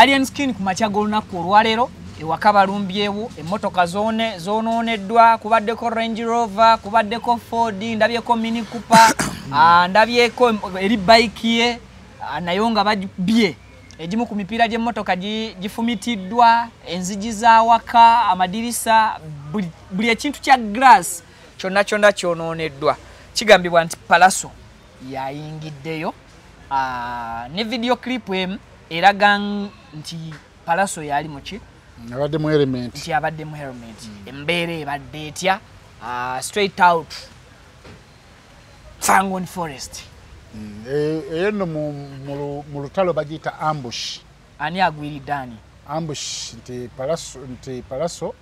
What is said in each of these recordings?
Alien Skin ku makya g'olunaku olwaleero ewaka balumbyewo, emmotoka zoonooneddwa, kubaddeko Range Rover, kubaddeko Ford, ndabyeko Mini Cooper, ndabyeko eri bike ye nayo nga bagibye. Egimu ku mipiira gy'emmotoka gifumitiddwa, enzigi z'awaka, amadirisa, buli ekintu kya glass kyonna kyonna kyonooneddwa. Kigambibwa nti Pallaso yayingiddeyo, ne video clip emu eraga nti Pallaso yali muki? Abadde mu helmet. Nti abadde mu helmet. Embeera ebadde etya? Straight out Fangone Forest. Eyo nno mu lutalo bagiyita ambush. Ani agwiridde ani? Ambush nti Pallaso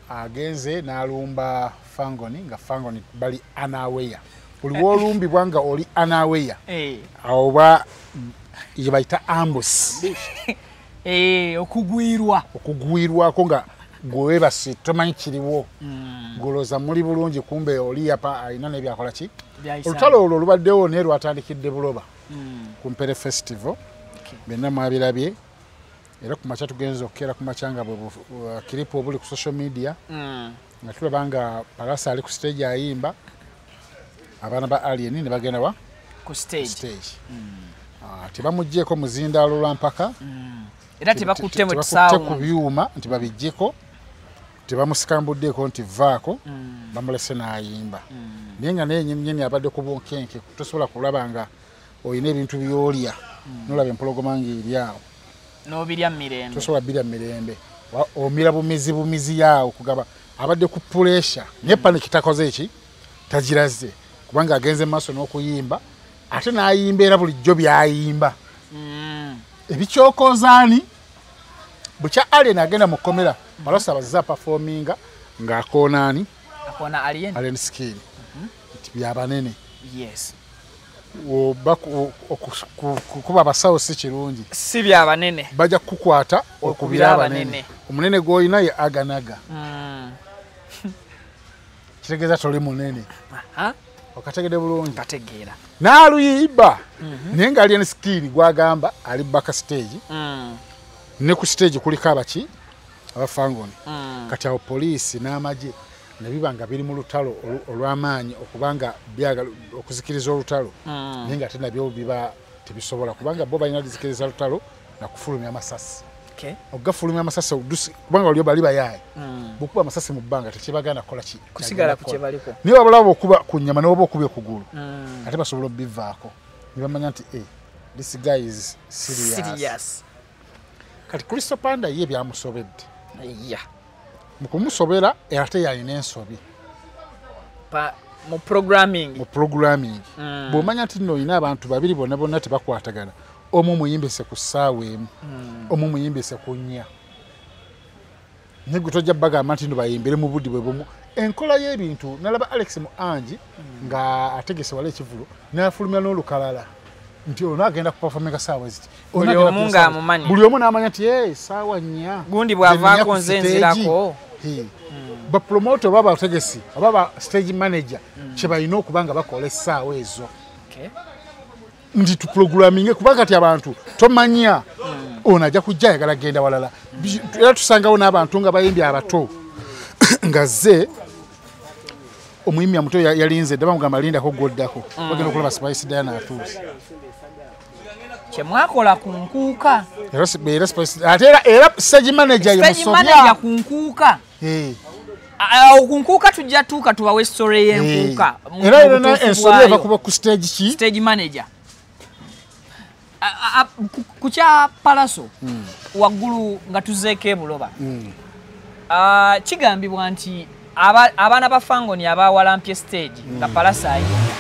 agenze n'alumba Fangone nga Fangone bali unaware. Buli w'olumbibwa nga oli unaware. Awo ba gye bayita ambush. Okugwirwa. Okugwirwako nga gwe weebase tomanyi kiriwo. Golooza muli bulungi kumbe oli yapa alina n'ebyakola ki? Olutalo olwo lubaddewo naye lwatandikidde Buloba ku Mpere Festival. Byonna mwabirabye. Era ku makya tugenze okukeera ku makya nga bwe clip obuli ku social media. Nga tulaba nga Pallaso ali ku stage ayimba, abaana ba Alien ne bagenda wa? Ku stage. Tebamuggyeeko muzindaalo lwa mpaka. Era tebakutte mu sound. Ku byuma nti babiggyeko, tebamusikambuddeeko nti vaako, bamulese n'ayimba. Naye nga naye nnyini abadde ku bunkenke, tosobola kulaba nga olina ebintu by'olya, n'olaba empologoma ng'eri awo. N'obirya mu mirembe. Tosobola birya mu mirembe. Omira bumizi bumizi yaawo kugaba abadde ku pressure. Naye panic takoze ki? Tagiraze. Kubanga agenze mu maaso n'okuyimba, ate n'ayimba era bulijjo by'ayimba. Ebikyokozaani bukya Alien agenda mu kkomera, Pallaso abazze aperforminga ng'akoona ani? Akoona Alien. Alien Skin. Nti byabanene. Yes. Kuba abasawo si kirungi. Si byabanene. Bajja kukukwata okubira abanene. Omunene gw'olina ye aganaga. Kitegeeza toli munene. Okategedde bulungi. Kategeera. N'aluyimba. Naye nga Alien Skin gw'agamba ali back stage. Ne ku stage kuliko abaki? Aba Fangone. Kati awo poliisi n'amagye ne biba nga biri mu lutalo olw'amaanyi okubanga byagala okuzikiriza olutalo. Naye nga ate nabyo biba tebisobola kubanga bo balina lizikiriza lutalo na kufulumya amasasi. Okugafulumya amasasi kubanga waliyo bali bayaaye. Bw'okuba amasasi mu bbanga tekibagaana kukola ki? Kusigala ku kye baliko. Naye wabula okuba ku nnyama n'oba okubye kugulu. Ate basobola obbivaako. Ne bamanya nti this guy is serious. Kati Crystal Panda ye byamusobedde. Mu kumusobera ate yalina ensobi. Mu programming. Mu programming. Bw'omanya nti nno olina abantu babiri bonna bonna tebakwatagana. Omu muyimbise ku ssaawa emu, omu muyimbise ku nnya. Naye gwe tojja bagamba nti nno bayimbire mu budde bwe bumu. Enkola y'ebintu nalaba Alex Muangi nga ategese wala ekivvulu n'afulumya n'olukalala nti ono agenda kuperforminga ssaawa ziti. Buli omu ng'amumanyi. Buli omu n'amanya nti ssaawa nnya. Gundi bw'avaako nze nzirako. Ba promoter oba abategesi oba ba stage manager kye balina okuba nga bakola essaawa ezo. Nti tuprogramminge kubanga kati abantu tomanya ono ajja kujja ayagala genda walala. Era tusangawo n'abantu nga bayimbye abato nga ze omuyimbi omuto yalinze dda bamugamba lindako gw'oddako. Bagenda okulaba Spice Diana atuuse. Kye mwakola ku nkuuka. Era Spice ate era stage manager ye musobya. Stage manager ku nkuuka. Awo ku nkuuka tujja tuuka tubawe story y'enkuuka. Era era ensobi eva kuba ku stage ki? Stage manager. Ku kya Pallaso waggulu nga tuzeeko e Buloba. Kigambibwa nti abaana ba Fangone abawalampye stage nga Pallaso ayimba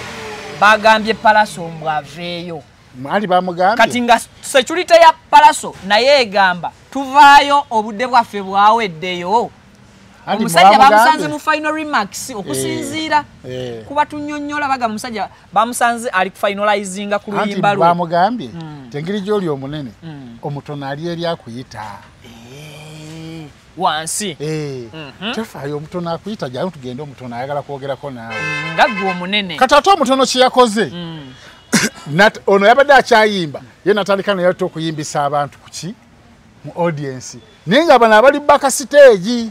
bagambye Pallaso mbu aveeyo. Ali bamugambye. Kati nga security ya Pallaso naye egamba tuvaayo obudde bwaffe bwaweddeyo. Omusajja bamusanze mu final remarks okusinziira kuba tunnyonnyola baga omusajja bamusanze ali kufinalizinga ku luyimba lwe. Bamugambye engeri gy'oli omunene omutono ali eri akuyita. Wansi. Tefaayo omutono akuyita jangu tugende omutono ayagala kwogerako naawe. Nga ggwe omunene. Kati ate omutono kye yakoze ono yabadde akyayimba ye natandika naye ate okuyimbisa abantu ku ki? Mu audience naye nga bano abali baka stage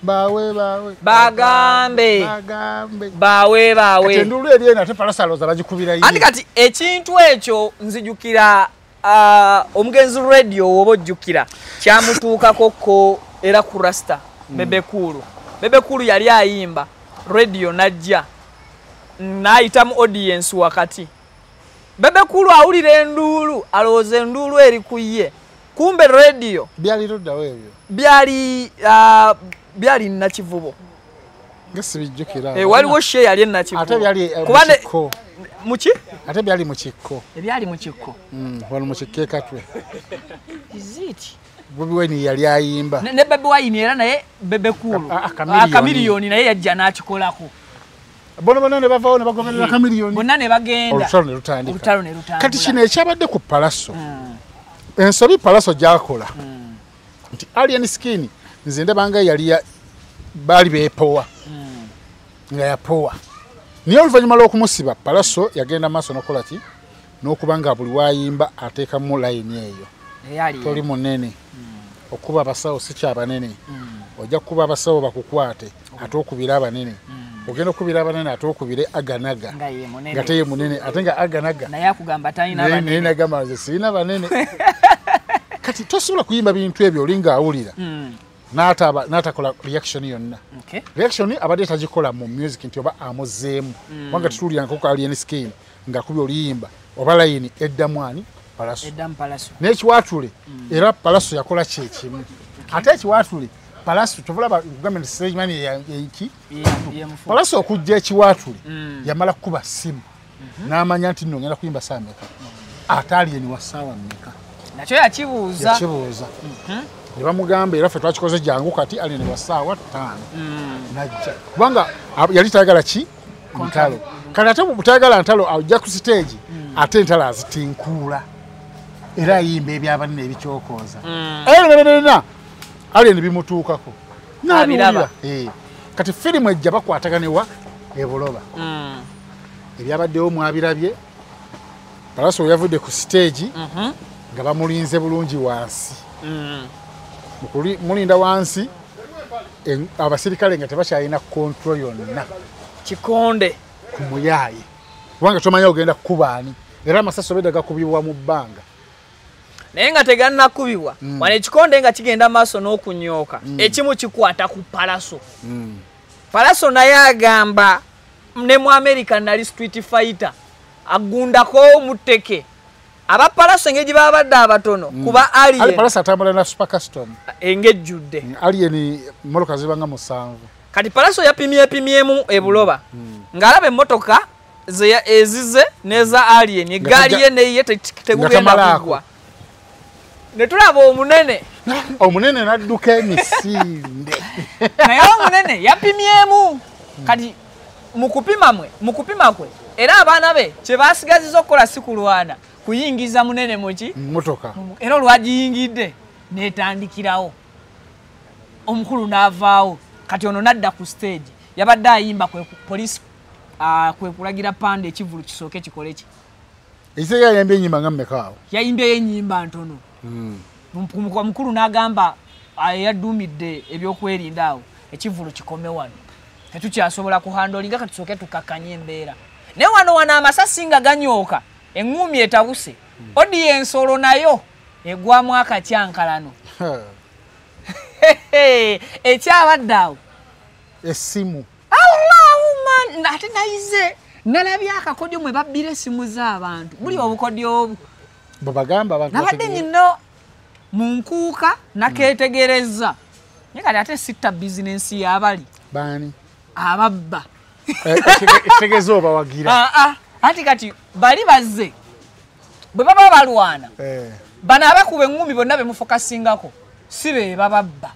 bawe bawe bagambe bawe bawe kati enduulu eri eno ate Pallaso alowooza bagikubira ye. Anti kati ekintu ekyo nzijukira omugenzi radio woba ojjukira kyamutuukako ko era ku Rasta Bebe Cool. Bebe Cool yali ayimba radio najja n'ayita mu audience wakati. Bebe Cool awulira enduulu alowooza enduulu eri ku ye, kumbe radio byali luddawo ebyo byali byali Nakivubo. Nga sibijjukira. Waliwo she yali Nakivubo. Ate byali mu kikko. Muki? Ate byali mu kikko. Ebyali mu kikko. Wano mu kikko ekatwe. Is it? Bobi Wine yali ayimba. Ne Bobi Wine era naye Bebe Cool. Chameleone naye yajja n'akikolako. Bona bonna ne bavaawo ne bagoberera Chameleone. Bonna ne bagenda. Olutalo ne lutandika. Olutalo ne lutandika. Kati kino ekyabadde ku Pallaso. Ensobi Pallaso gy'akola. Nti Alien Skin nze ndabanga yali baali beepowa. Nga yapowa. Naye oluvannyuma lw'okumusiba Pallaso yagenda maaso n'okukola ki? N'okuba nga buli w'ayimba ateekamu layini eyo. Toli munene. Okuba abasawo si kyabanene. Ojja kukuba abasawo bakukwate ate okubira abanene. Ogenda okubira abanene ate okubire aganaga. Nga teye munene ate nga aganaga. Naye akugamba talina banene. Naye nagamba nze sirina banene. Kati tosobola kuyimba bintu ebyo olinga awulira. N'atakola reaction yonna. Reaction abadde tagikola mu music nti oba amuzeemu. Kubanga tetuwulirangako ku Alien Skin ng'akubye oluyimba oba layini eddamu ani? Pallaso. Eddamu Pallaso. N'ekiwaatule era Pallaso yakola kye kimu. Ate ekiwaatule Pallaso tovolaba kugamba nti Selemani yeki Pallaso okujja ekiwaatule yamala kukuba ssimu n'amanya nti nno ngenda kuyimba ssaawa mmeka ate Alien wa ssaawa mmeka. Nakyo yakibuuza. Yakibuuza. Ne bamugamba era ffe twakikoze jangu kati Alien wa ssaawa 5 najja kubanga yali tayagala ki ntalo. Kati ate bw'otayagala ntalo ajja ku stage ate entalo azitinkuula era ayimba ebyabanene ebikyokooza. Era Alien bimutuukako n'abiwulira. Kati firimu ejja bakwataganibwa ebuloba. Ebyabaddewo mwabirabye. Pallaso yavudde ku stage nga bamulinze bulungi wansi. Mulinda wansi abasirikale nga tebakyalina control yonna. Kikonde ku muyaaye kubanga tomanya ogenda kukuba ani era amasasi obedda gakubibwa mu bbanga. Naye nga tegannakubibwa wano ekikonde nga kigenda maaso n'okunyooka ekimu kikwata ku Pallaso. Pallaso naye agamba ne mu America nali street fighter agundako omutteke. Aba Pallaso engeri gye babadde abatono kuba Alien. Pallaso atambula na super custom engejjudde. Alien mmotoka zibanga 7. Kati Pallaso yapimyepimyemu ebuloba ng'alaba emmotoka ezize n'eza Alien eggaali ye neye tegugenda kugwa. Ne tulaba omunene. Omunene n'adduka emisinde. Naye omunene yapimyemu. Kati mu kupima kwe era abaana be kye basigazizza okukola si kulwana kuyingiza munene muki mmotoka. Era olwagiyingidde n'etandikirawo. Omukulu n'avaawo. Kati ono n'adda ku stage yabadde ayimba kwe poliisi kwe kulagira pande ekivvulu kisooke kikole ki. Ekiseera yayimbye ennyimba nga mmeka awo? Yayimbyeyo ennyimba ntono. Omukulu n'agamba eyadduumidde ebyokwerinda awo ekivvulu kikome wano. Tetukyasobola kuhandolinga kati tusooke tukakkanye embeera. Naye wano amasasi nga ganyooka eŋŋumi etabuse. Audience olwo nayo egwamu akatyankalano. Ekyabadde awo essimu. Allahumma ate nayize nalabye akakodyo mwe babbira essimu z'abantu. Buli obukodyo obwo bwe bagamba abantu nabadde nnyino mu nkuuka nakeetegereza. Naye kati ate sitta bizinensi y'abali baani ababba. Ekitegeeza obawagira. Anti kati bali bazze bwe baba balwana bano abakuba eŋŋumi bonna be mufokasingako si be bababba.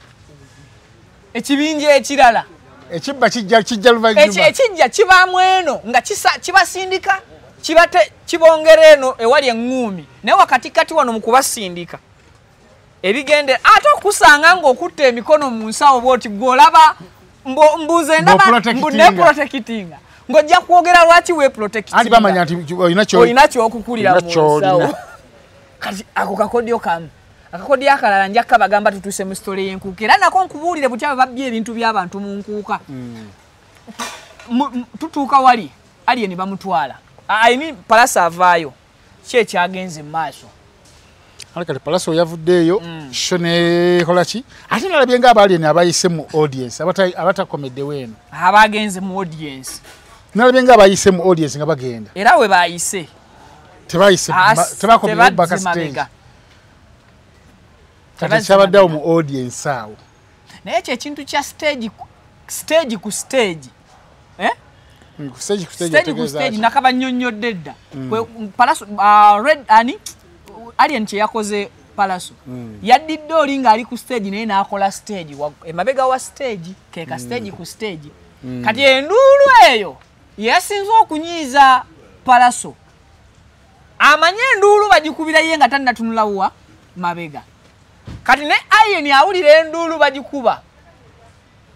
Ekibinja ekirala ekibba kijja luvannyuma. Ekijja kibaamu eno nga kibasindika kibongera eno ewali eŋŋumi naye wakatikati wano mu kubasindika ebigende ate okusanga ng'okutta emikono mu nsawo bw'oti gw'olaba mbuze ndaba neprotectinga ng'ojja kwogera lwaki weeprotectinga. Anti bamanya nti olina ky'okukulira mu nsawo. Kati ako kakodyo kamu. Akakodi akalala njakka bagamba tutuse mu story y'enkuuka era nako nkubuulire butya babbye ebintu by'abantu mu nkuuka. Tutuuka wali Alien bamutwala. I mean Pallaso avaayo. Ki ekyagenze mu maaso? Kale Pallaso yavuddeeyo show nekola ki? Ate nalabye nga aba Alien abayise mu audience abatakomeddewo eno. Abagenze mu audience. Nalabye nga abayise mu audience nga bagenda. Era we bayise. Tebayise tebakomeddewo backstage. Kati kyabaddewo mu audience awo. Naye ekyo ekintu kya stage ku stage. Eh? Stage ku stage nakabannyonnyodde dda. Pallaso Red ani Alien kye yakoze Pallaso. Yaddidde oli ng'ali ku stage naye n'akola stage emabega wa stage keka stage ku stage. Kati enduulu eyo yasinze okunyiiza Pallaso. Amanye enduulu bagikubira ye nga tannatunula wa mabega. Kati ne Alien awulira enduulu bagikuba.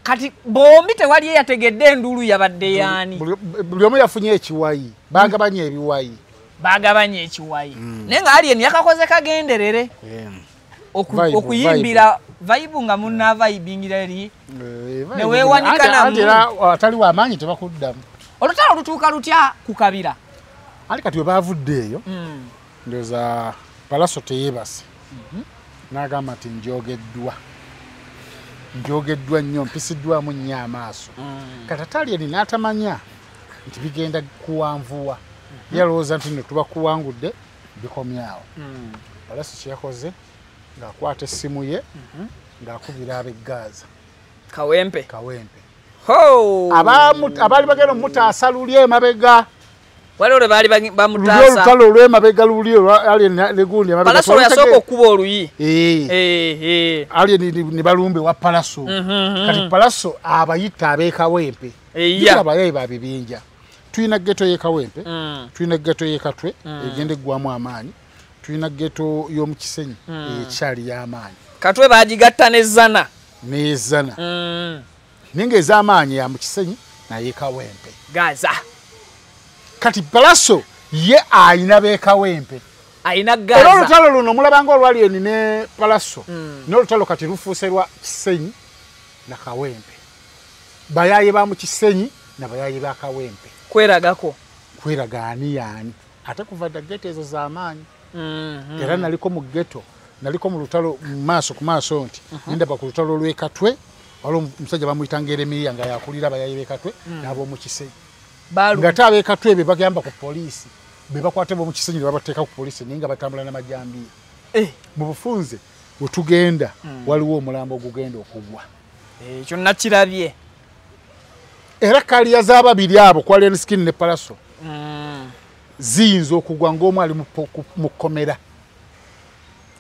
Kati bombi tewali yategedde enduulu yabadde yaani. Buli omu yafunye ekiwayi, bagabanye ebiwayi. Bagabanye ekiwayi. Naye nga Alien yakakoze kagenderere. Okuyimbira vibe nga munna vibingira eri. Ne weewanika namu. Era atali w'amaanyi tebakuddamu. Olutalo lutuuka lutya ku kabira? Ali kati we baavudde eyo, ndowooza Pallaso teyeebase. N'agamba nti njogeddwa. Njogeddwa nnyo, mpisiddwamu nnyo amaaso. Kati ate Alien n'atamanya nti bigenda kuwanvuwa. Yalowooza nti nno tuba kuwangudde bikomyawo. Pallaso kye yakoze ng'akwata essimu ye ng'akubira ab'e Gaza. Kawempe. Ho! Abaali bagenda omutaasa luli emabega. Waliwo lwe baali bamutaasa. Olutalo olw'emabega luli olwa Alien ne gundi emabega. Pallaso yasooka okukuba oluyi. Alien ne balumbe wa Pallaso. Kati Pallaso abayita ab'e Kawempe. Abayayi ba bibinja. Tulina ghetto y'e Kawempe, tulina ghetto y'e Katwe egenda eggwamu amaanyi, tulina ghetto y'omu Kisenyi ekyali y'amaanyi. Katwe baagigatta ne Zana. Ne Zana. Naye ng'ez'amaanyi ya mu Kisenyi naye Kawempe. Gaza. Kati Pallaso ye ayina b'e Kawempe. Ayina Gaza. Era olutalo luno mulaba ng'olwa Alien ne Pallaso. N'olutalo kati lufuuse lwa Kisenyi na Kawempe. Bayaye ba mu Kisenyi na bayaye ba Kawempe. Kweragako. Kweraga ani yaani. Ate kuva dda ghetto ezo z'amaanyi. Era naliko mu ghetto, naliko mu lutalo maaso ku maaso nti nendaba ku lutalo lw'e Katwe, waliwo omusajja bamuyita Ngeremiya nga yakulira abayaye b'e Katwe n'ab'omu Kisenyi. Ng'ate ab'e Katwe be bagamba ku poliisi, be bakwata ab'omu Kisenyi ne babateeka ku poliisi naye nga batambula n'amajambiya. Mu bufunze we tugenda waliwo omulambo ogugenda okugwa. Ekyo nakirabye. Era kaliya z'ababiri abo ku Alien Skin ne Pallaso ziyinza okugwa ng'omu ali mu kkomera.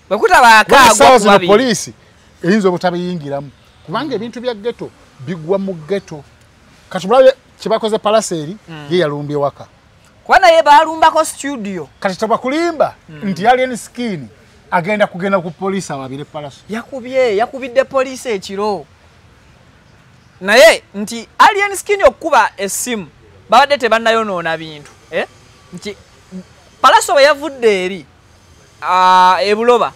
Bwe kutaba akaagwa ku babiri. Poliisi eyinza obutabiyingiramu kubanga ebintu bya ghetto bigwa mu ghetto. Kati mulabe kye bakoze Pallaso eri ye yalumbye waka. Kuba naye baalumbako studio. Kati tebakulimba nti Alien Skin agenda kugenda ku poliisi awabire Pallaso. Yakubidde poliisi ekiro. Naye nti Alien Skin okukuba essimu babadde tebannayonoona bintu. Nti Pallaso bwe yavudde eri ebuloba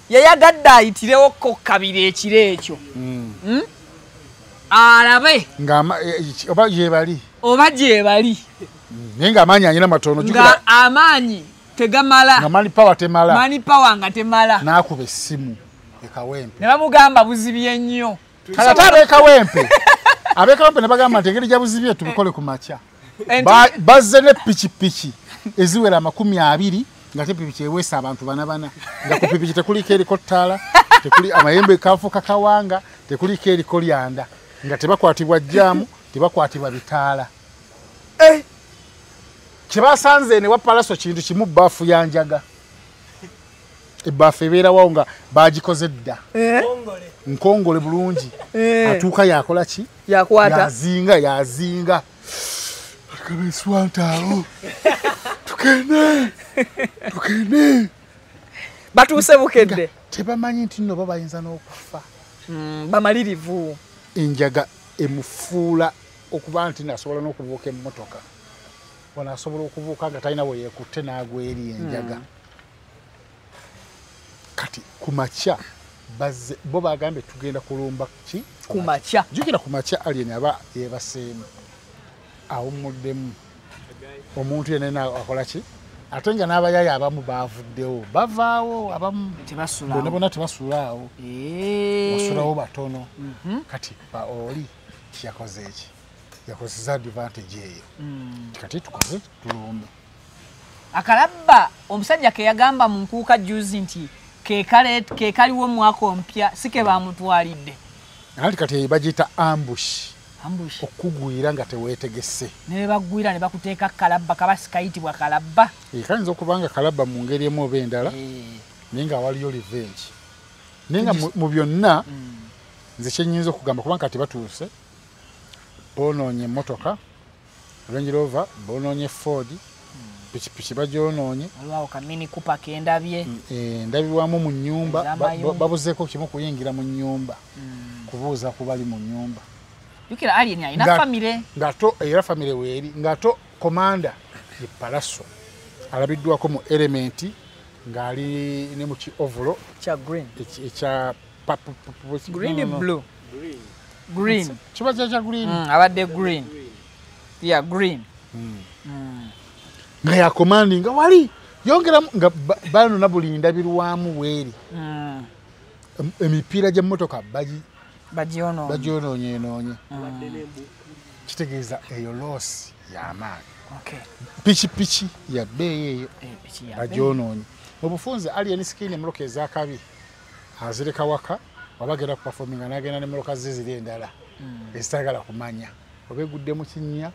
yayagadde ayitirewo ko kabiri ekiro ekyo. Alabe oba gyebali. Oba gyebali. Naye ng'amaanyi alina matono. Nga amaanyi tegamala. Nga mani power temala. Mani power nga temala. N'akuba essimu e Kawempe. Ne bamugamba buzibye nnyo. Kale ate ab'e Kawempe. Ab'e Kawempe ne bagamba nti engeri gya buzibye tubikole ku makya. Bazze ne pikipiki eziwera 20 nga te pikipiki eweesa abantu bana bana. Nga ku pikipiki tekuliko eriko ttaala, tekuli amayembe kafuuka kawanga, tekuliko eriko lyanda. Nga tebakwatibwa jjaamu, tebakwatibwa bitaala. Kye basanze ne wa Pallaso kintu kimu bbaafu ya njaga. Ebbaafu ebeerawo nga baagikoze dda. Nkongole bulungi. Atuuka yakola ki? Yakwata. Yazinga. Akabeswantaawo. Tukende. Batuuse bukedde. Tebamanyi nti nno bo bayinza n'okufa. Bamalirivu. Enjaga emufuula okuba nti nasobola n'okubuuka emmotoka. Wano asobola okubuuka nga talina we yeekutte n'agwa eri enjaga. Kati Kati ku makya bazze bo bagambye tugenda kulumba ki ku makya. Jjukira ku makya Alien aba yeebaseemu awummuddemu omuntu yenna akola ki ate nga n'abayaaya abamu baavuddewo bavaawo abamu tebasula bonna tebasulaawo basulawo batono. Kati ba oli yakoze eki yakozesa advantage eyo. Kati tukoze tulumbe akalabba omusajja ke yagamba mu nkuuka juzi nti ke kaliwo omwaka omupya si ke bamutwalidde. Anti kati bagiyita ambush. Ambush okugwira nga teweetegese ne bagwira ne bakuteeka kalabba kaba sikayitibwa kalabba. Kayinza okuba nga kalabba mu ngeri emu oba endala naye nga waliyo revenge. Naye nga mu byonna nze kye nnyinza okugamba kubanga kati batuuse boonoonye emmotoka Range Rover, boonoonye Ford, pikipiki bagyonoonye. Waliwo ka Mini Cooper kendabye. Ndabirwamu mu nnyumba babuzeeko kimu kuyingira mu nnyumba kubuuza ku bali mu nnyumba. Jjukira Alien alina famire. Ng'ato era famire weeri ng'ato komanda ye Palaso alabiddwako mu element ng'ali ne mu ki ovulo kya green ekya green blue green kiba kya green abadde green yeah green nga ya commanding nga wali yongera nga bano na buli ndabirwamu weeri emipiira gy'emmotoka bagyonoonye kitegeeza eyo loss y'amaanyi. Okay. Pikipiki ya bbeeyi eyo bagyonoonye. Mu bufunze Alien Skin emmotoka ez'akabi azireka waka wabagenda ku performinga n'agenda n'emmotoka ze ziri endala ezitayagala kumanya oba egudde mu kinnya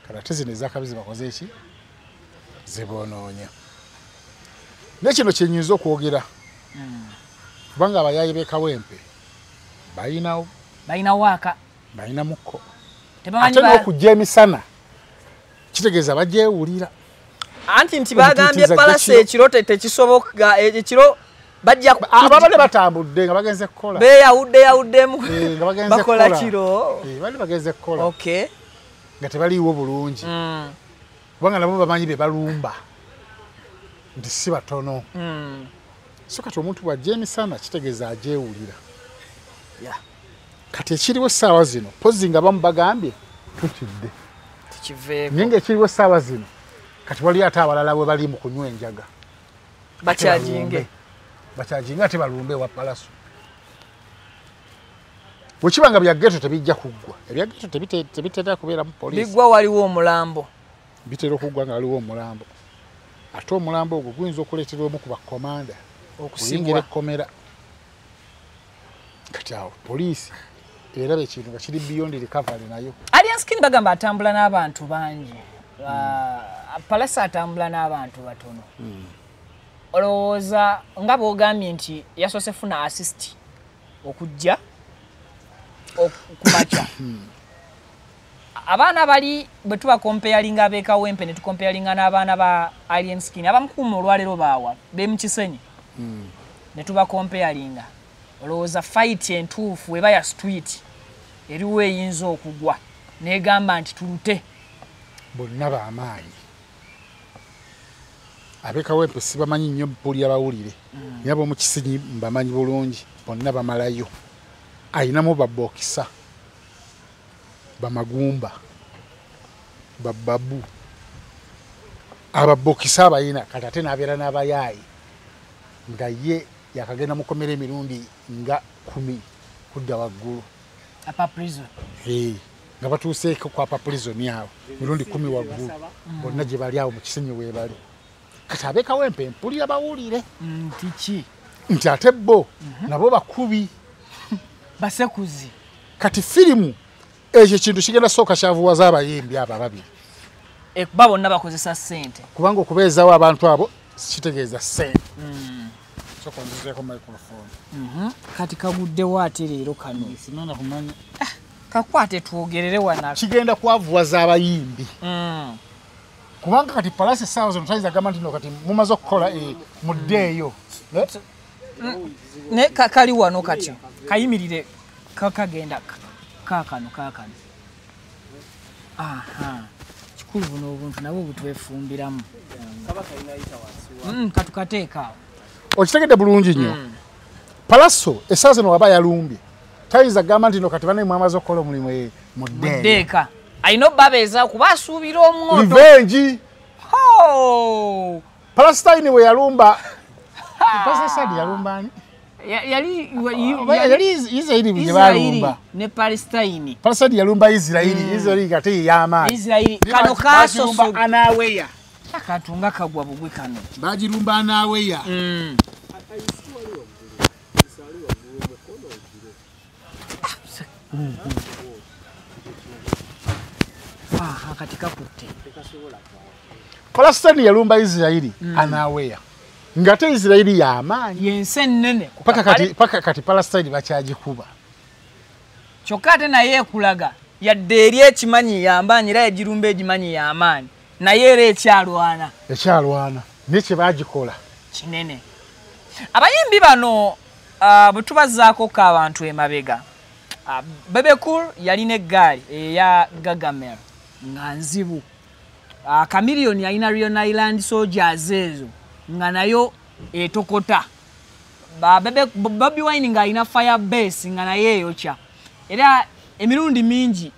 kale ate zino ez'akabi zibakoze eki zibonoonya. Ne kino kye nnyinza okwogera kubanga abayaayi b'e Kawempe balinawo balina waaka balina mukko ate n'okujja emisana kitegeeza bagyewulira. Anti nti bagambye Palaso ekiro tekisoboka ekiro bajja ababadde batambudde nga bagenze kukola beeyawudde yawuddemu nga bagenze bakola kiro bali bagenze kukola okay nga tebaliiwo bulungi kubanga nabo bamanyi be balumba nti si batono. So kati omuntu bw'ajja emisana kitegeeza agyewulira. Kati ekiriwo essaawa zino pozi nga bamu bagambye tutidde tukiveeko naye ng'ekiriwo essaawa zino kati waliyo ate abalala bwe bali mu kunywa enjaga bakyajinge ate balumbe ewa Palaso. Bwe kiba nga bya ghetto tebijja kuggwa ebya ghetto tebitera kubeeramu poliisi biggwa waliwo omulambo bitera okuggwa nga waliwo omulambo ate omulambo ogwo guyinza okuleetera omu ku bakomanda okuyingira ekkomera. Kati awo poliisi eraba ekintu nga kiri beyond recovery nayo. Alien Skin bagamba atambula n'abantu bangi. Palaso atambula n'abantu batono. Olowooza nga bw'ogambye nti yasoose funa assist okujja okumakya. Abaana bali bwe tuba comparinga ab'e Kawempe ne tukomparinga n'abaana ba Alien Skin abamukuuma olwaleero baawa b'e Kisenyi ne tuba comparinga olowooza fight entuufu eba ya street eriwo eyinza okugwa n'egamba nti tulute bonna b'amaanyi. Ab'e Kawempe sibamanyi nnyo mpulira bawulire naye ab'omu Kisenyi mbamanyi bulungi bonna bamalayo. Ayinamu babokisa bamagumba bababu ababokisa abayina kati ate n'abeera n'abayaayi nga ye yakagenda mukomera emirundi nga 10 kudda waggulu apa prison nga batuuseeko ku apa prison awo mirundi 10 waggulu bonna gye bali awo mu Kisenyi weebali. Kati ab'e Kawempe mpulira bawulire nti ki nti ate bo nabo bakubi basekuzi. Kati firimu ekyo kintu kigenda sooka kyavuwaza abayimbi abo ababiri kuba bonna bakozesa ssente kubanga okubeezaawo abantu abo kitegeeza ssente. Sooka onzizeeko microphone. Kati kaguddewo ate leero kano sinona kumanya kakwate twogerere wana kigenda kwavuwaza abayimbi kubanga kati Palaso essaawa zino tayinza gamba nti no kati mumaze okukola muddeeyo ne kali wano kati kayimirire kakagenda kaakano aha kikulu buno obuntu nabwo butwefumbiramu katukateeka awo. Okitegedde bulungi nnyo. Pallaso essaawa zino waba yalumbye tayinza kugamba nti no kati bane mwamaze okukola omulimu muddeeka. Alina obbabeeza kuba asuubira omwoto. Revenge. Palestine we yalumba. Palestine yalumba ani? Yali Israeli bye balumba. Ne Palestine. Palestine yalumba Israeli, Israeli kati y'amaanyi. Israeli kano kasoso anaweya. Akantu nga kagwa bugwi kano. Bagirumba anaweya. Katika kutte. Palestine yalumba Israeli anaweya. Ngate Israeli y'amaanyi. Yensi ennene. Paka kati Palestine bakyagikuba. Kyokka ate naye ekulaga yadde eri ekimanyi y'amaanyi era egirumba egimanyi y'amaanyi naye era ekyalwana. Ekyalwana naye kye baagikola kinene. Abayimbi bano bwe tubazzaakoko abantu emabega, Bebe Cool yalina eggaali eya Gagamel nga nzibu. Chameleone yalina Rion Island Soldiers ezo nga nayo etokota. Bobi Wine ng'alina Firebase nga naye eyokya. Era emirundi mingi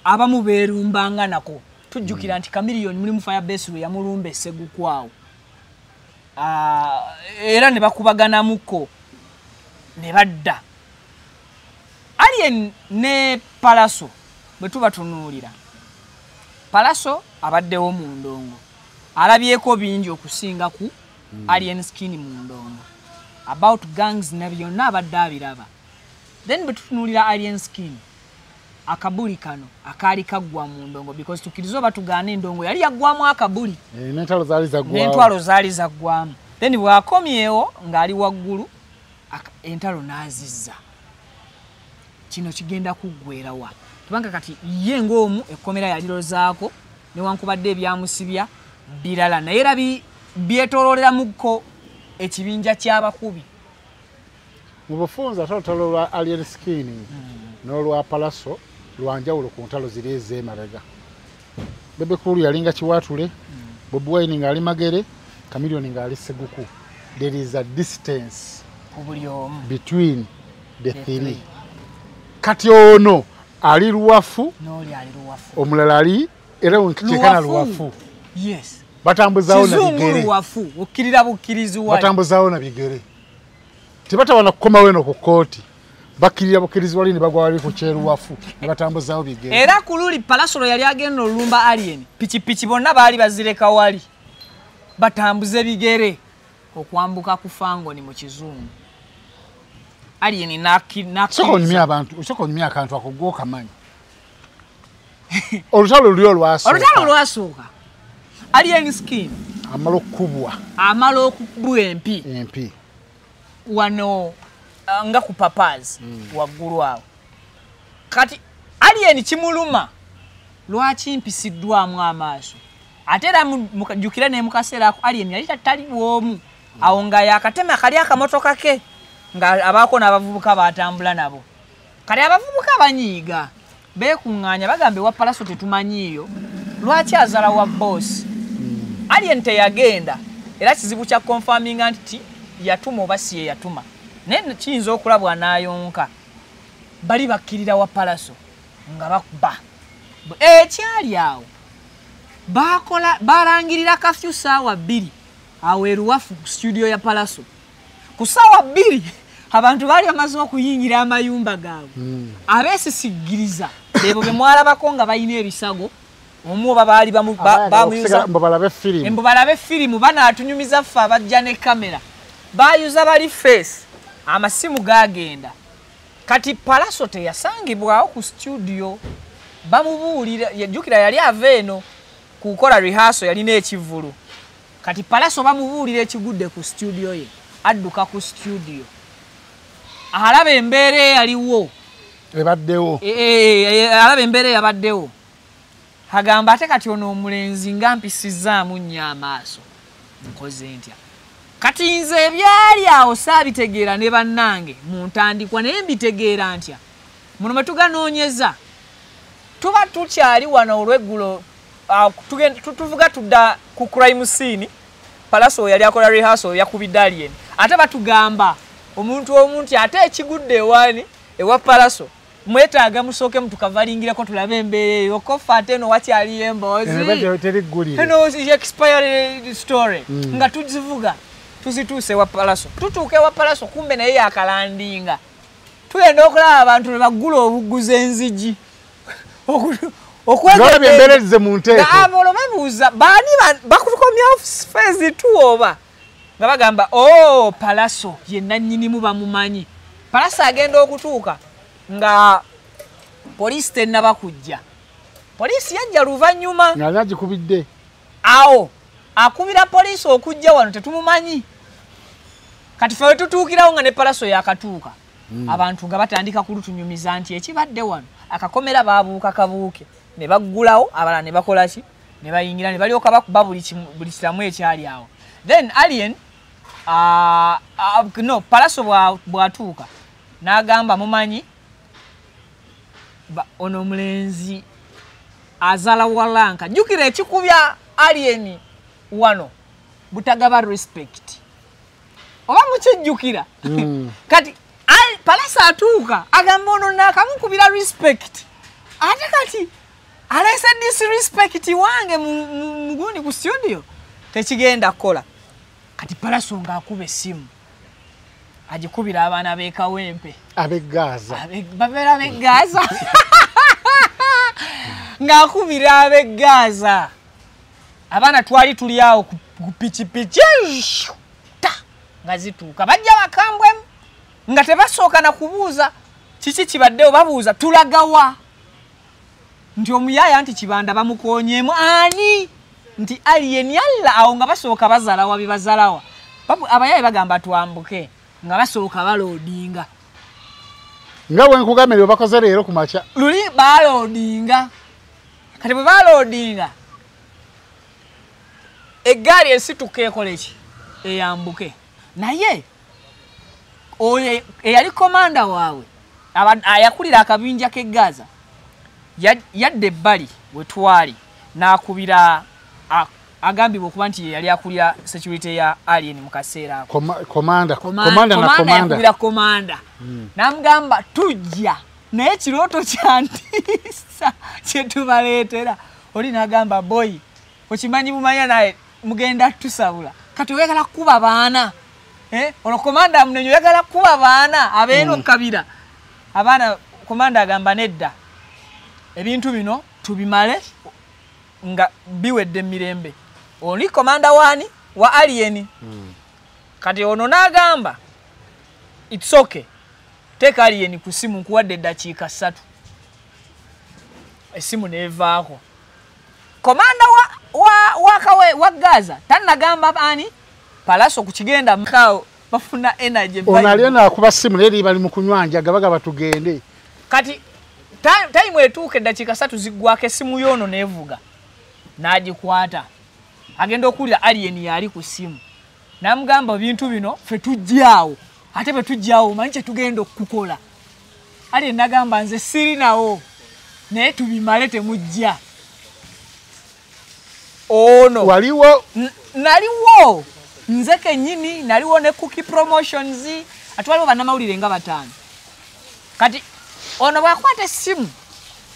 abamu beerumbanga nako. Tujjukira nti Chameleone mulimu Firebase lwe yamulumba essegukwawo. Era ne bakubaganamuko ne badda. Alien ne Pallaso bwe tuba tunuulira, Pallaso abaddewo mu ndongo, alabyeko bingi okusinga ku Alien Skin mu ndongo, about gangs na byonna abadde abiraba. Then bwe tutunuulira Alien Skin, akabuli kano akaali kaggwa mu ndongo, because tukkiriza oba tugaana endongo yali yaggwamu akabuli n'entalo zaali zaggwamu. Then bw'akomyewo ng'ali waggulu entalo n'azizza. Kino kigenda kuggwera wa? Kubanga kati ye ng'omu ekkomera yalirozaako newankubadde ebyamusibya birala, naye era byetoolooleramuko ekibinja ky'abakubi. Mu bufunze ate olutalo lwa Alien Skin n'olwa Pallaso lwanjawulo ku ntalo ziri ez'emabega. Bebe Cool yalinga Kiwaatule, Bobi Wine ng'ali Magere, Chameleone ng'ali Seguku. There is a distance ku buli omu between the three. Kati ono ali luwafu n'oli ali luwafu, omulala ali era kyekana luwafu. Yes. Batambuzaawo na bigere. Luwafu okkirira bukkirizi wali. Batambuzaawo na bigere. Tebatawana kukomawo eno ku kkooti. Bakkirira bukkirizi wali ne bagwa wali ku kyeruwafu ne batambuzaawo bigere. Era ku luli Pallaso yali agenda olumba Alien, pikipiki bonna baali bazireka wali. Batambuze bigere okwambuka ku Fangoni mu kizungu. Alien soko onyumya abantu, soko onyumya akantu ako gw'okamanyi. Olutalo luli olwasooka. Olutalo lwasooka. Alien Skin amala okukubwa. Amala okukubwa empi. Empi. Wano nga ku Papazi waggulu awo. Kati Alien kimuluma lwaki mpisiddwamu amaaso. Ate era mukajjukira ne mu kaseera ako Alien yali tali bw'omu. Awo nga yakatema kali akamotoka ke nga abaako n'abavubuka batambula nabo. Kati abavubuka banyiiga beekuŋŋaanya bagambe wa Pallaso tetumanyiiyo lwaki azala wa boss. Alien teyagenda era kizibu kya confirminga nti yatuma oba si ye yatuma, naye kiyinza okulabwa n'ayonka. Bali bakkirira wa Pallaso nga bakuba ekyali awo bakola balangirira kafyu ssaawa 2 awo eruwafu ku studio ya Pallaso. Ku ssaawa 2 abantu baali bamaze okuyingira amayumba gaabwe. Abeesisigiriza bebo be mwalabako nga balina ebisago omu oba baali bamuyuza mbu balabe firimu banaatunyumiza ffe abajja ne kamera bayuza bali face amasimu gagenda. Kati Pallaso teyasangibwawo ku studio, bamubuulira yajjukira yali ava eno kukola rehearsal yalina ekivvulu. Kati Pallaso bamubuulira ekigudde ku studio ye, adduka ku studio alaba embeera eyaliwo ebaddewo, alaba embeera eyabaddewo, agamba ate kati ono omulenzi nga mpisizzaamu nnyo amaaso, nkoze ntya? Kati nze ebyali awo saabitegeera ne bannange mu ntandikwa, naye mbitegeera ntya? Muno mwe tuganoonyeza tuba tukyali wano olweggulo, tuvuga tudda ku crime scene. Pallaso yali akola rehearsal yakubidde Alien, ate batugamba Omuntu omuntu ate ekigudde ewani ewa Palaso mwetaaga musooke mutukavalingirako tulabe embeera eyo kofa ate eno wakyaliyo emboozi eno expired story nga tuzivuga tuzituuse ewa Palaso tutuuka ewa Palaso kumbe naye yakalandinga tugenda okulaba abantu ne baggula obuguzi enzigi okwembereze mu nteeko abo babuuza baani bakutukomyawo phase 2 oba nga bagamba oh Palaso ye nannyinimu bamumanyi. Palaso agenda okutuuka nga poliisi tennaba kujja. Poliisi yajja luvannyuma nga nagikubidde awo akubira poliisi okujja wano tetumumanyi. Kati ffe tutuukirawo nga ne Palaso yakatuuka. Abantu nga batandika kulutunyumiza nti ekibadde wano akakomera baabuuka kabuuke ne baggulawo abalala ne bakola ki ne bayingira ne balyoka bakuba buli kiramu ekyali awo. Then Alien no Palaso bw'atuuka n'agamba mumanyi ono omulenzi azala walanka. Jjukira ekikubya Alien wano butagaba respect oba mukijjukira. Kati Palaso atuuka agamba ono naakamukubira respect ate kati aleese disrespect wange mugundi ku studio tekigenda kukola. Kati Palaso ng'akuba essimu agikubira abaana b'e Kawempe ab'e Gaza babeera ab'e Gaza ng'akubira ab'e Gaza. Abaana twali tuli awo ku pikipiki ta nga zituuka bajja bakambwemu nga tebasooka na kubuuza kiki kibaddewo babuuza tulagawa nti omuyaaya nti Kibanda bamukoonyeemu ani nti Alien yalla awo nga basooka bazalawa bye bazalawa. Abayaaye bagamba twambuke nga basooka baloodinga nga bwe nkugambye bwe bakoze leero ku makya luli baloodinga. Kati bwe baloodinga eggaali esituka ekola eki eyambuke. Naye oyo eyali komanda waabwe ayakulira akabinja k'e Gaza yadda ebbali we twali n'akubira agambibwa okuba nti ye yali akulira security ya Alien mu kaseera ako. Komanda na komanda yakubira komanda n'amugamba tujja naye ekirooto kyantiisa kye tubaleetera. Oli n'agamba boy okimanyi bumanya naye mugenda tusabula kati oyagala kuba baana ono komanda amunenye oyagala kuba baana abeeno kabira abaana. Komanda agamba nedda ebintu bino tubimale nga biwedde emirembe. Oli komanda wani wa Alien. Kati ono n'agamba it's okay teeka Alien ku simu nkuwadde eddakiika 3. Essimu n'evaako. Komanda wa Gaza tannagamba ani Palaso ku kigenda mukaawo bafuna energy. Ono Alien akuba simu leero bali mu kunywa njaga bagaba tugende. Kati time etuuka eddakiika 3 ziggwako essimu y'ono n'evuga n'agikwata agenda okuwulira Alien yali ku ssimu n'amugamba ebintu bino ffe tujjaawo ate bwe tujjaawo omanyi kye tugenda okukola. Alien n'agamba nze sirinawo naye tubimale temujja. Ono waliwo naliwo nze kennyini naliwo ne Cookie Promotions ate waliwo bannamawulire nga 5. Kati ono bw'akwata essimu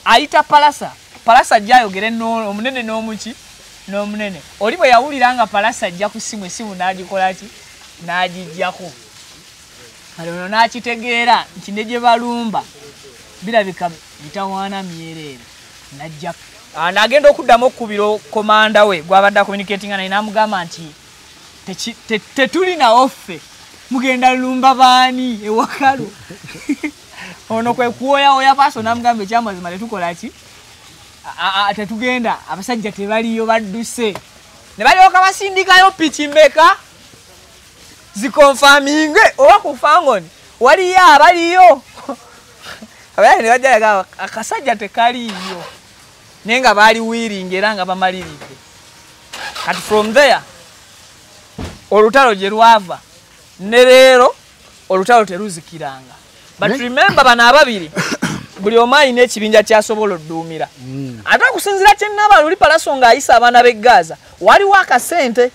ayita Palasa. Palasa ajja ayogere omunene n'omuki n'omunene. Oli bwe yawulira nga Palasa ajja ku ssimu essimu n'agikola ki n'agiggyako. Kale ono n'akitegeera nti ne gye balumba birabika bitawaana myereere n'ajja n'agenda okuddamu okukubira komanda we gw'abadde acommunicatinga naye n'amugamba nti tetulinawo ffe mugenda lumba baani ewakalu. Ono kwe kuwoyawoya Palaso n'amugamba ekyamazima tetukola ki tetugenda abasajja tebaliyo badduse. Ne balyoka basindikayo piki mmeka zikonfaminge oba ku fangoni waliyo abaliyo. Abayaaye ne bajja akasajja tekaliiyo naye nga baali wiiringa era nga bamaliridde. Kati from there olutalo gye lwava ne leero olutalo teruzikiranga. But remember bano ababiri buli omu alina ekibinja ky'asobola odduumira. Ate okusinziira kye nnaba luli Palaso ng'ayisa abaana b'e Gaza waliwo akasente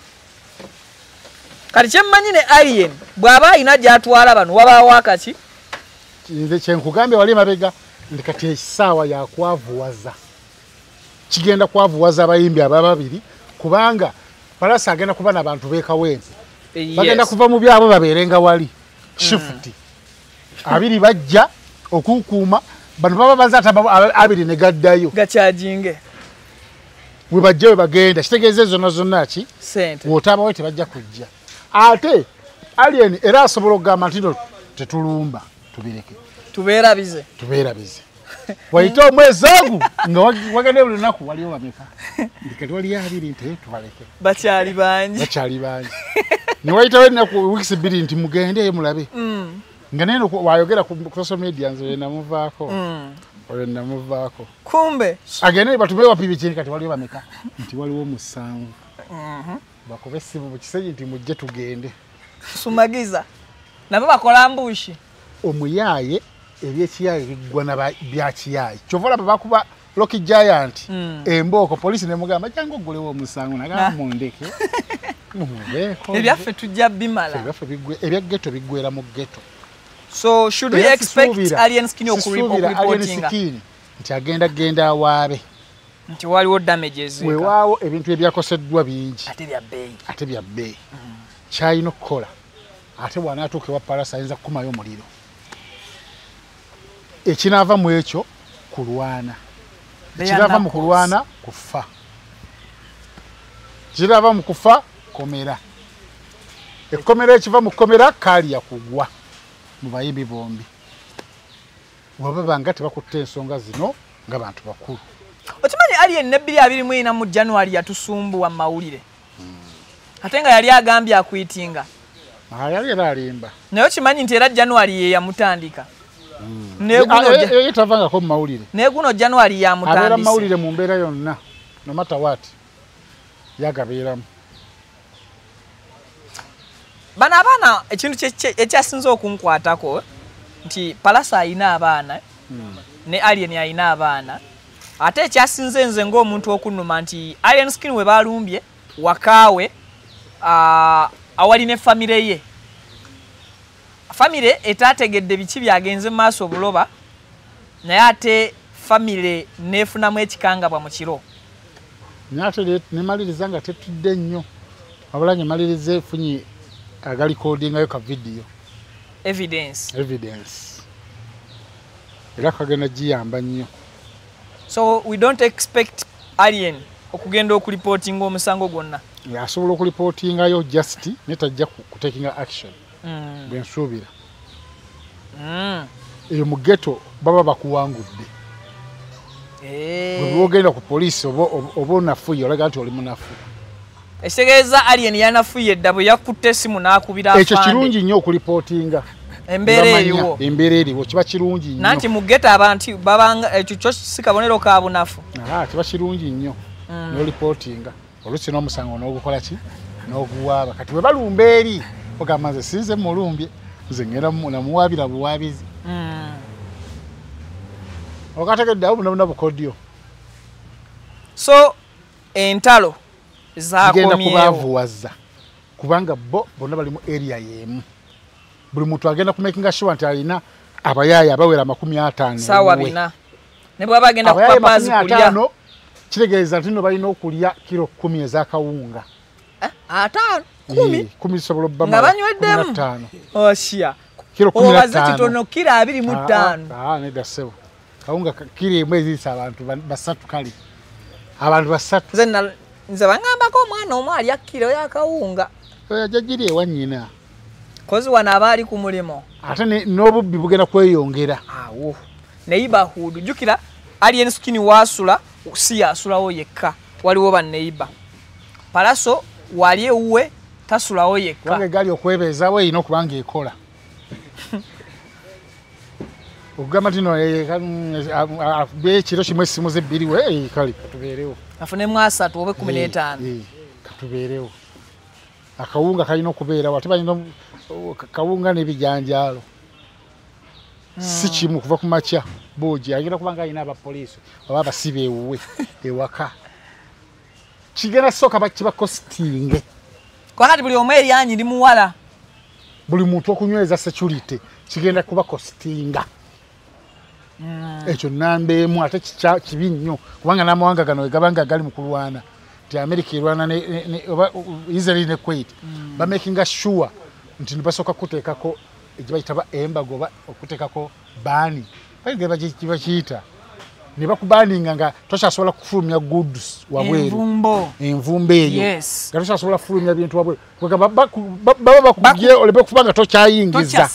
Kati kyemmanyi ne Alien bw'aba alina gy'atwala bano wabaawo akaki. Nze kyenkugambye wali emabega nti kati essaawa yakwavuwaza, kigenda kwavuwaza abayimbi aba babiri, kubanga Pallaso agenda kuba n'abantu b'e Kawempe bagenda kuva mu byabo babeerenga wali shift abiri bajja okukuuma bano baba bazaata abiri ne gaddayo gakyajinge we bajja we bagenda, kitegeeza zonna zonna ki sente w'otabawo tebajja kujja. Ate Alien era asobola okugamba nti no tetulumba, tubireke tubeerabize tubeerabize. Wayite omwezi ogu nga wagende buli lunaku waliwo bameka, kati waliyo abiri nti tubaleke bakyali bangi, bakyali bangi. Ne wayitawo ennaku wiikisi 2 nti mugendeyo mulabe nga neno wayogera ku social media nze namuvaako oyo namuvaako kumbe agende batume wapi kati waliwo bameka nti waliwo 7 bakube essimu mu kisenyi nti mujje tugende. Sumagiza nabo bakola ambushi omuyaaye ebyekiyaye biggwa na byakiyaye. Kyova olaba bakuba Rocky Giant embooko, poliisi nemugamba jangu oggulewo omusango, nagamba mundeke mumubeeko ebyaffe tujja bimala, ebyaffe biggwe, ebya ghetto biggwera mu ghetto. So should we expect Alien Skin okureportinga nti agenda genda awaabe nti waliwo damages, weewaawo ebintu ebyakoseddwa bingi ate bya bbeeyi, ate bya bbeeyi. Kyalina okukola ate bw'anaatuuka ewa Pallaso ayinza kukumayo omuliro. Ekinaava mu ekyo kulwana, ekinaava mu kulwana kufa, ekinaava mu kufa komera, ekkomera ekiva mu kkomera kaalya kugwa mu bayimbi bombi. Bwebaba nga tebakutte ensonga zino nga bantu bakulu. Okimanyi Alien ne 2024 mu January yatusumbuwa mu mawulire ate nga yali agambye akwitinga, yali era alimba. Naye okimanyi nti era January ye yamutandika. Tavangako mu mawulire, naye guno January yamutandise abeera mu mawulire mu mbeera yonna no matter what yagabeeramu. Bano abaana ekintu ekyasinze okunkwatako nti Pallaso ayina abaana ne Alien ayina abaana, ate ekyasinze nze ng'omuntu okunnuma nti Alien Skin we balumbye wakaawe awali ne famire ye, famire etaategedde biki byagenze mu maaso obuloba, naye ate famire neefunamu ekikangabwa mu kiro. Naye ate nemaliriza nga tetudde nnyo, wabula nyemaliriza efunye agalikodingayo ka vidiyo evidence, evidence era kagenda giyamba nnyo. So we don't expect Alien okugenda okulipotinga omusango gwonna. Asobola okulipotingayo just naye tajja kutakinga action bwe nsuubira. Eyo mu ghetto baba bakuwangudde. Bwe ogenda ku poliisi oba onafuye olaga nti oli munafu. Ekitegeeza Alien yanafuye dda bwe yakutte essimu n'akubira afande. Ekyo kirungi nnyo okulipotinga embeera eriwo, embeera eriwo kiba kirungi nnyo. Nanti mu ghetto abantu babanga ekyo kyo si kabonero ka bunafu. Kiba kirungi nnyo n'olipotinga oluusi n'omusango n'ogukola ki n'oguwaaba. Kati bwe balumba eri ogamba nze sinze mulumbye, nze ngenda namuwaabira buwaabizi. Okategedde awo buna bukodyo. So entalo zigenda zakomyewo kubaavuwaza kubanga bo bonna bali mu area y'emu. Buli muntu agenda kumakinga sure nti alina abayaaye abawera 50 saawa 4 ne bw'aba agenda kupapaazi kulya kitegeeza nti nno balina okulya kiro 10 ez'akawunga. 5 10 10 zisobola obbamala nga banyweddemu osia kiro 15 obaze kitono kiro 25. Nedda ssebo, kawunga kiro emu eziyisa abantu basatu, kale abantu basatu. Nze bangambako omwana omu alya kiro y'akawunga. Ajja giri ewa nnyina kozi wano aba ali ku mulimu ate n'obubbi bugenda kweyongera awo. Neighborhood jjukira Alien Skin waasula si yasulawo yekka, waliwo banneighbor. Pallaso wali ewuwe tasulawo yekka. Kubanga eggaali okwebeezaawo erina okuba ng'ekola. Okugamba nti no ekiro kimu essimu ze bbiri we kale katubeerewo afunemu 3 oba 15 katubeerewo. Akawunga kalina okubeerawo ate balina kawunga n'ebijanjaalo si kimu kuva ku makya buugi agenda kuba nga alina abapoliisi oba abasibe ewuwe ewaka. Kigenda sooka kibakositinge Kakati buli omu eryanyi limuwala. Buli muntu okunyweza security kigenda kuba costinga. Ekyo namba emu ate kibi nnyo kubanga n'amawanga gano wegabanga gali mu kulwana nti America erwana oba Israel ne Kuwait, bamakinga sure nti basooka kuteekako gye bayita ba embargo oba okuteekako ban, bakiyita ne bakubaninga nga tokyasobola kufulumya goods wabweru, envumbo eyo nga tokyasobola kufulumya bintu wabweru, baba bakugye oleme kuba nga tokyayingiza,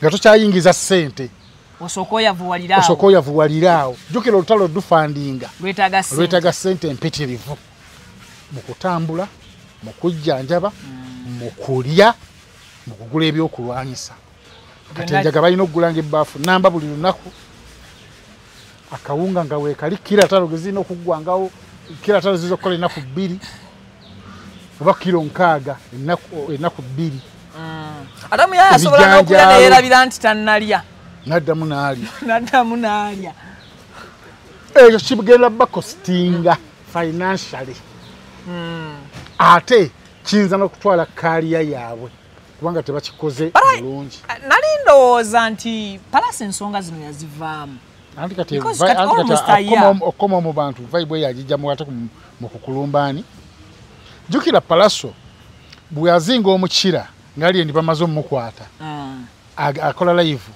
nga tokyayingiza ssente, osooka oyavuwalira awo, osooka oyavuwalira awo. Jjukira olutalo dufandinga lwetaaga ssente empitirivu mu kutambula, mu kujjanjaba, mu kulya, mu kugula ebyokulwanyisa. Kati enjaga balina okugulanga ebbaafu namba buli lunaku, akawunga nga weekali kiro 5 gezirina okuggwangawo, kiro 5 ziyinza okukola ennaku 2 oba kiro 6 ennaku 2. Ate muyaya asobola n'okulya neyeerabira nti tannalya, n'addamu n'alya, n'addamu n'alya. Ekyo kigenda bakostinga financially, ate kiyinza n'okutwala kaaliya yaabwe kubanga tebakikoze bulungi. Nali ndowooza nti Pallaso ensonga zino yazivaamu. Anti kati okoma mu bantu vibe eyo agijjamu ate mu kukulumbaani. Jjukira Pallaso bwe yazinga omukira nga ndi bamaze omukwata, akola live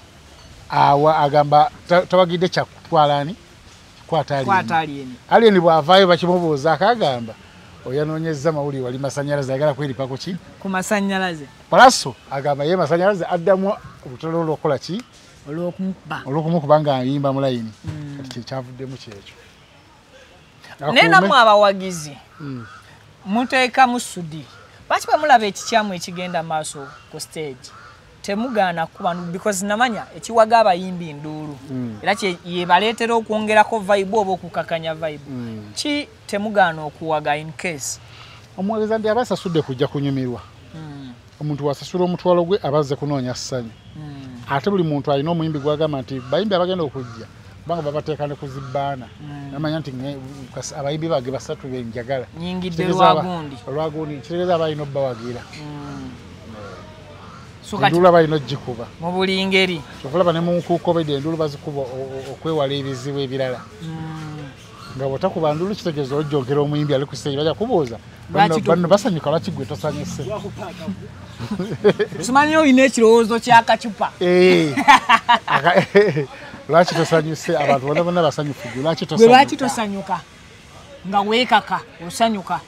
awa agamba tawagidde kyakutwala ani kwata Alien. Alien bw'avaayo bakimubuuza akagamba oyanoonyezza mawulire wali masanyalaze ayagala kweripako ki ku masanyalaze. Pallaso agamba ye masanyalaze addamu olutalo olw'okukola ki olw'okumukuba ng'ayimba mu layini. Kati kyekyavuddemu kyekyo. Naye nammwe abawagizi muteekamu sudi, lwaki bwe mulaba ekikyamu ekigenda maaso ku stage temugaana kuba, because namanya ekiwaga abayimbi nduulu era yebaleetera okwongerako vibe oba okukakanya vibe, ki temugaana okuwaga in case omuwagizi ndi aba asasudde kujja kunyumirwa. Omuntu wasasula omutwalo gwe abazze kunoonya ssanyu. Ate buli muntu alina omuyimbi gwagamba nti bayimbi abagenda okujja kubanga babateeka ne ku zibbaana, namanya nti abayimbi bange basatu be njagala nyingidde lwagundi olwagundi, kitegeeza aba alina obbawagira. Enduulu balina ogikuba mu buli ngeri, kyova olaba ne mu nkuuko bedde enduulu bazikuba okwewala ebizibu ebirala. Nga bw'otakuba nduulu kitegeeza ojjogera omuyimbi ali ku stage, bajja kubuuza banno basanyuka lwaki gwe tosanyuse. Simanyi olina ekirowoozo ky'akacupa. Lwaki tosanyuse? Abantu bonna bonna basanyufu, gwe lwaki tosanyuka? Nga weekaka osanyuka.